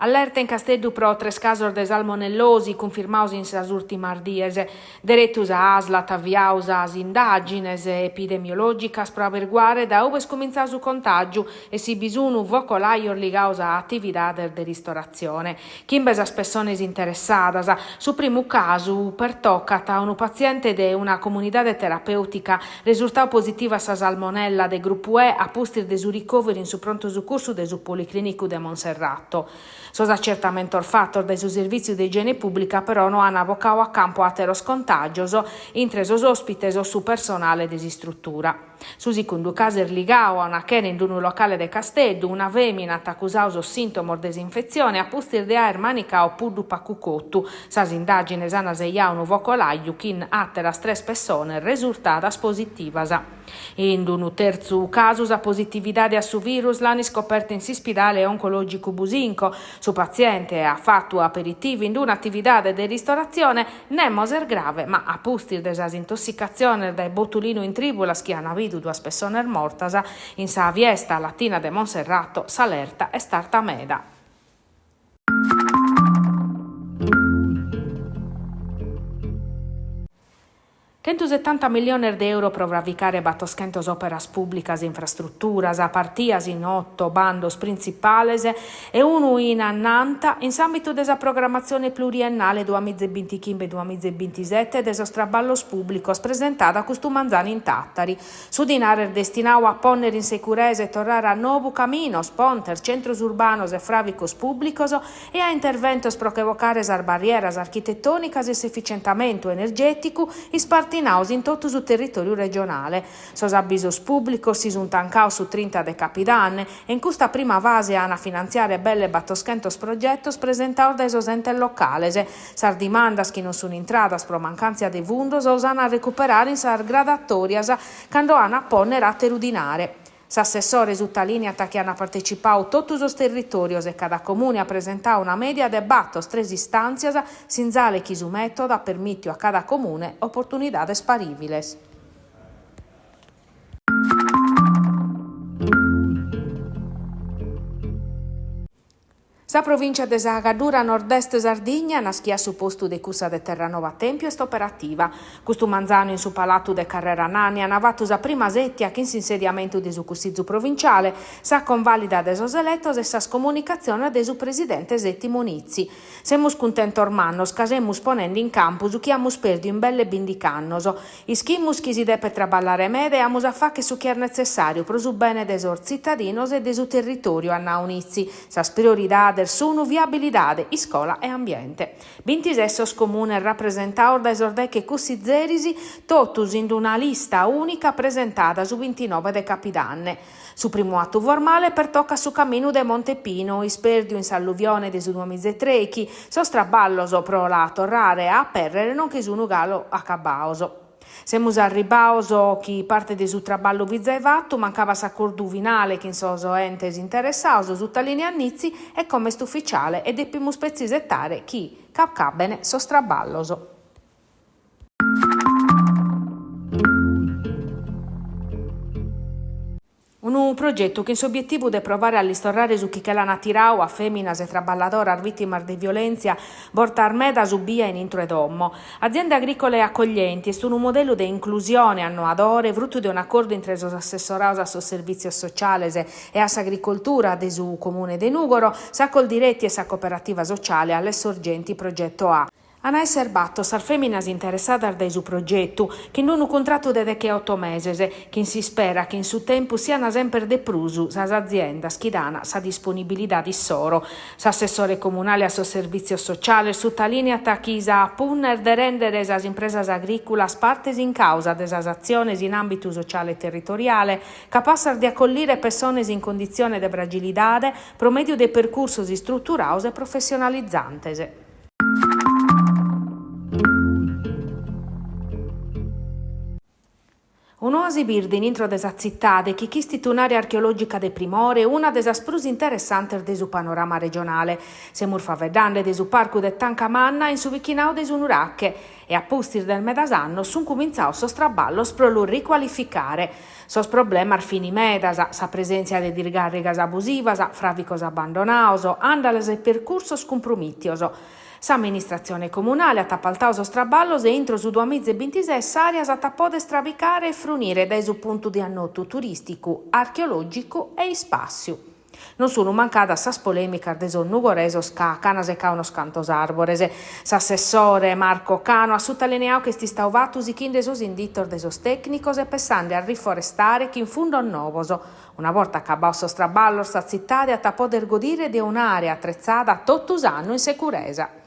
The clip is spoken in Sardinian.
Allerta in Casteddu pro tres casos de salmonellosi cunfirmados in sas ùrtimas dies. Deretu sa ASL at aviadu sas indàgines epidemiològicas pro averguare dae ue est cumintzadu su contàgiu e si bi sunt focolajos ligados a atividades de ristoratzione. Chimbe sas pessones interessadas. Su primu casu pertocat a unu patziente de una comunidade terapèutica resurtadu positivu a sa salmonella de grupu E a pustis de su ricòveru in su prontu sucursu de su Policlìnicu de Monserrato. Sos acertamentos fatos dae su Servìtziu de Igiene Pùblica però no ant bocadu a campu àteros contàgios intre sos òspites o su personale de s'istrutura. Su segundu casu est ligadu a una chena in unu locale de Casteddu, una fèmina at acusadu sos sìntomos de s'infetzione a pustis de aer manicadu puddu pacu cotu. Sas indàgines ant sejadu unu focolaju chin àteras tres pessones resurtadas positivas. In unu tertzu casu sa positividade a su virus l'an iscoperta in s'ispidale oncològicu Businco. Su patziente at fatu aperitivu in una atividade de ristoratzione Nemos est grave, ma a pustis de sas intossicatziones dae botulinu in trìbulas chi ant bidu duas pessones mortas in sa fiesta latina de Monserrato, s'alerta est arta meda. Chentusetanta milliones de euro pro fravicare batoschentos òperas pùblicas e infrastruturas, partias in oto bandos printzipales e unu in annanta in s'àmbitu de sa programmatzione pluriennale duamiza e bintichimbe duamiza e bintisete de sos traballos pùblicos presentada custu manzanu in Tàtari. Su dinare est destinadu a pònnere in securesa e torrare a nou caminos, pontes, centros urbanos e fràvicos pùblicos e a interventos pro che bocare sas barrieras architetònicas e s'eficientamentu energèticu ispartinados in totu su territòriu regionale. Sos abisos pùblicos si sunt tancados su trinta de capidanne e in custa prima fase an a finantziare belle batoschentos progetos presentados dae sos entes locales. Sas dimandas chi non sunt intradas pro mancàntzia de fundos s'an a recuperare in sas gradatòrias cando an a pònnere àteru dinare. S'assessore sutalìniat chi ant partecipadu totu sos territòrios e cada comune at presentadu una mèdia de batos tres istàntzias, sinzale chi su mètodu at permìtiu a cada comune oportunidades parìviles. Sa provìncia de sa Gaddura Nord-Est Sardigna, naschia a su postu de cussa de Terranova Tèmpiu, est operativa. Custu manzanu in su Palatu de Carrera Nanni ant fatu sa prima sètia chin s'insediamentu de su Cussizu Provinciale, sa convàlida de sos eletos e sas comunicatziones de su presidente Settimo Nizzi. Semus cuntentos mannos ca semus ponende in campu su chi amus pèrdiu in belle bìndich'annos. Ischimus chi si depet traballare meda e amus a fàghere su chi est netzessàriu pro su bene de sos tzitadinos e de su territòriu, at nau Nizzi. Sas prioridades sunu viabilidade, iscola e ambiente. Bintises sos comunes rapresentados dae sos deche cussizeris, totus in una lista ùnica presentada su bintinoe de capidanne. Su primu atu formale pertocat su caminu de Monte Pino, ispèrdiu in s'alluvione de su duamizaetrèichi, sos traballos pro la torrare a apèrrere non che sunu galu acabados. Semus arribados chi parte de su traballu fit zai fatu, mancabat s'acordu finale chin sos entes interessados, sutalìniat Nizzi, e como est uficiale e depimus petzi isetare chi ch'acaben sos traballos. Unu progetu chin s'obietivu de provare a lis torrare su chi che l'ant tiradu a fèminas e traballadoras vìtimas de violèntzia bortas meda subia in intro 'e domo. Aziende Agricole Accoglienti est unu modellu de inclusione annoadore frutu de un'acordu intre sos assessorados a sos servìtzios sociales e a s'agricoltura de su Comune de Nùgoro, sa Coldiretti e sa cooperativa sociale Alle Sorgenti Progetto A. An a esser bator sas fèminas interessadas dae su progetu, chin unu cuntratu de decheoto meses, chin s'ispera chi in su tempus sian semper de prus sas aziendas chi dan sa disponibilidade issoro. S'assessore comunale a sos servìtzios sociales sutalìniat chi sa punna est de rèndere sas impresas agrìculas partes in càusa de sas atziones in àmbitu sociale e territoriale, capassas de acollire pessones in conditzione de fragilidade pro mèdiu de percursos istruturados e professionalizantes. un'òasi birde in intro de sa tzitade chi chistit un'àrea archeològica de primore, una de sas prus interessantes de su panorama regionale. Semus faeddende de su parcu de Tanca Manna in su bichinadu de su Nurache e a pustis de medas annos sunt cumintzados sos traballos pro lu ricualificare. Sos problemas fini medas, sa presèntzia de disgàrrigas abusivas, fràvicos abbandonados, àndalas e percursos cumprumìtios. S'amministratzione comunale at apaltadu sos traballos e intro su duamiza e bintises s'àrea s'at a pòdere travicare e frunire dae su puntu de annotu turìsticu, archeològicu e ispàssiu. Non sunu mancadas sas polèmicas de sos nugoresos ca ch'ana secadu unos cantos àrbores. S'assessore Marco Cano at sutalineadu chi est istadu fatu sighende sos inditos de sos tècnicos e pessende a riforestare chin fundos novos. Una borta acabados sos traballos sa tzitade at a pòdere godire de un'àrea atretzada totu s'annu in securesa.